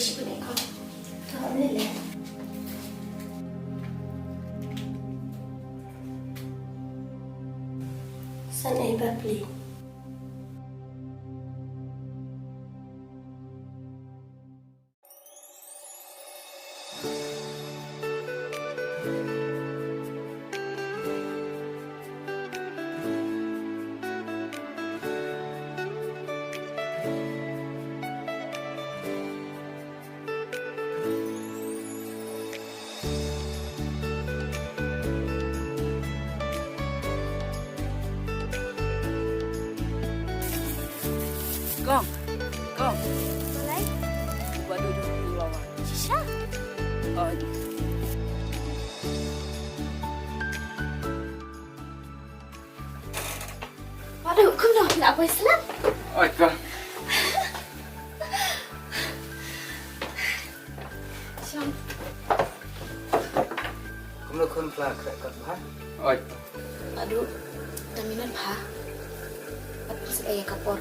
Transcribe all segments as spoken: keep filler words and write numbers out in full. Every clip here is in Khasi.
Shi pyneh ko. To, ym lei lei. San ei bapli. Kong, kong. Balei? Ba duk duk duk lawan. Shisha? Oh. Waduh, kumno phi la poi slem? Oi, ka. Shong. Kumno khun phi la khreh kot bha? Oi. Waduh, da minot bha. Bad phi sngewthuh ïa ka por.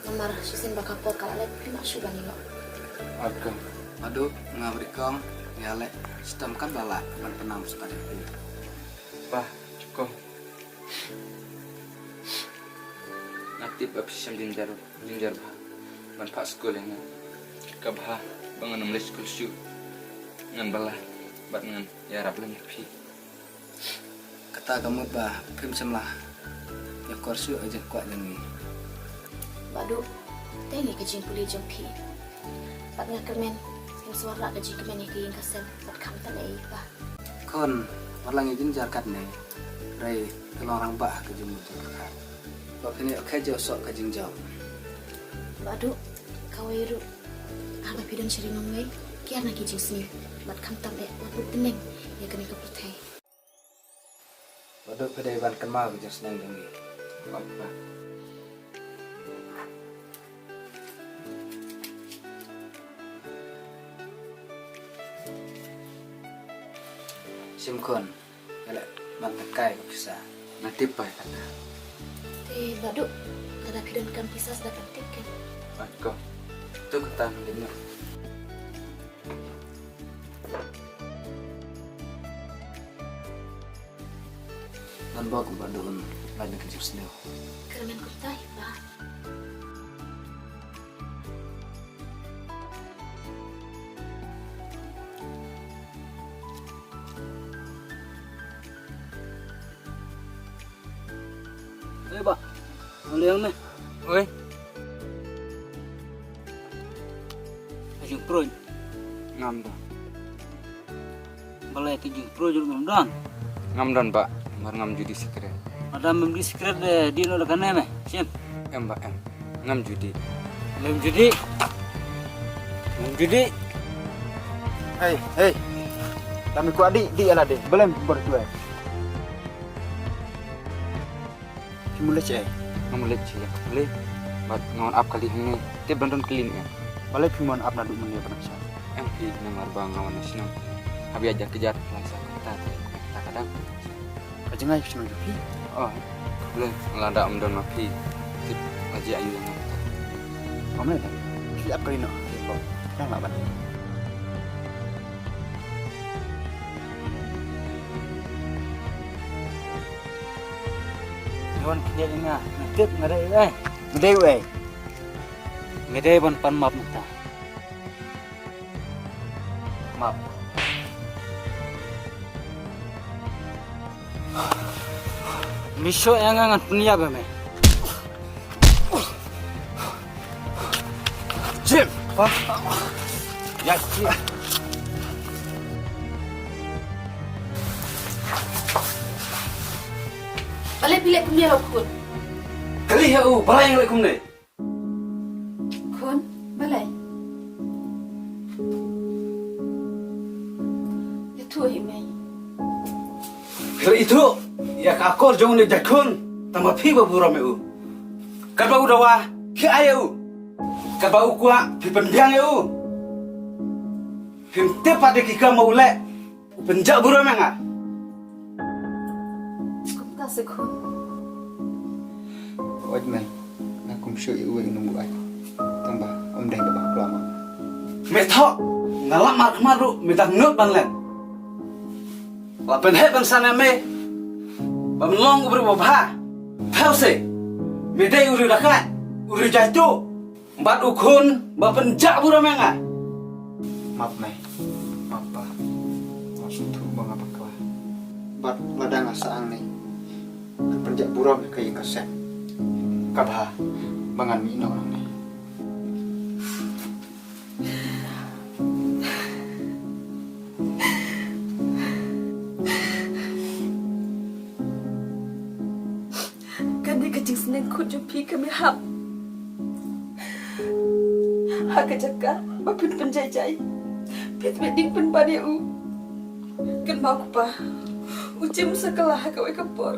Namar shisien ba ka por ka la leit phi ma shu ban ïoh. Oi, ka. Waduh, nga bri kong, ïa leh, shitom kat ba lah ban pynam stad ïa phi. Bah, kong. Nga tip ba phi shem jynjar, jynjar bha ban phah skul ïa nga. Ka bha ba ngan ym leit skul shuh. Ngan bylla bad ngan ïarap lem ïa phi. Kata ka mut ba phim shym la ïakor shuh ïa ka jingkwah jong ngi. Bah Duh, teng ïa ka jingpule jong phi. Bad nga kyrmen, ngim sa wanrah ka jingkmen ïa ka ïing ka sem bad khamtam ïa i pa. Khun, wat la ngi jynjar katne, hynrei ka long rangbah ha ka jingmut jingpyrkhat. Ba phin ïoh khie jingsoh ka jingjop. Bah Duh, kawei ruh, haba phi don sha ri nongwei, kiar na ki jingsniew bad khamtam eh wat lut tneng ïa kane ka pyrthei. Bah Duh, phi dei ban kynmaw ka jingsneng jong ngi. Bah, bah. Shim khun, ïa leh ban tangkai ka pisa. Nga tip ba ïa kata. Te Bah Duh, lada phi donkam pisa sa da pyntip kein. Bah, ko. Tu kata mynta. Ngan bok Bah Duh un lait na ka jingsniew. Kyrmen kumta hi pa. Oi bah, ong liang ne. Oi. Ka jingpruid. Ngam don. Balei ka jingpruid ruh ngam don? Ngam don bah, namar ngam ju dih sikret. Lada mem dih sikret de, dih noh da kane me. Shim. Em bah em. Ngam ju dih. Mem ju dih. Mem ju dih. Hei, hei. Lada me kwah dih, dih ïa lade. Balei me bor tu eh. Phi mut leit shaei? Nga mut leit sha ïing. Balei? Bad nga wan ap kali hangne. Te ban don kali ne em? Balei phi mut ap naduh mynne ban sha? Em phi, namar ba nga wan na shnong. Haba ïa jar ki jar lai sa kata te kata ka dang. Ka jngai ka shnong jong phi? Oh, balei? Lada ym don ma phi. Tip la ji ayu nga. Ym lei. Phi ap kali noh. Phi ap. Dang lah ban. Wan kñia ïa nga, nga tip nga dei uei. Nga dei uei. Nga dei ban pan map mynta. Map. Me shoh ïa nga ngan pynïap ïa me. Jim! Ïa, Jim. Balei phi leh kumne ïa u khun? Kylli ïa u, balei nga leh kumne? Khun, balei? Ïathuh hi mei. Phi la ithuh ïa ka akor jong une u jait khun, tang ma phi ba burom ïa u. Katba u dawa, phi ai ïa u. Katba u kwah, phi pynbiang ïa u. Phim tip pat ïa ki kam ba u leh, u pynjah burom ïa nga. Kumta se khun. Wat mei, nga kum shuh ïa uwei u nongbuaid. Tang ba ym dei ba bakla ma nga. Me thok, nga lap markhmat ruh me dang nud ban len. La pynheh ban san ïa me ba men long u briew ba bha. Thaw se, me dei u riewdakaid, u riewjaituh bad u khun ba pynjah burom ïa nga. Map me, map pa. Nga sngewthuh ba nga bakla. Bad lada nga sah hangne, ngan pynjah burom ïa ka ïing ka sem. Ka bha ba ngan mih noh nangne. Kane ka jingsneng khuid jong phi ka miham. Ha ka jaka ba phin pynjai jai, phi tbit ding pynban ïa u. Kynmaw kpa, u jim sa kylla ha kawei ka por.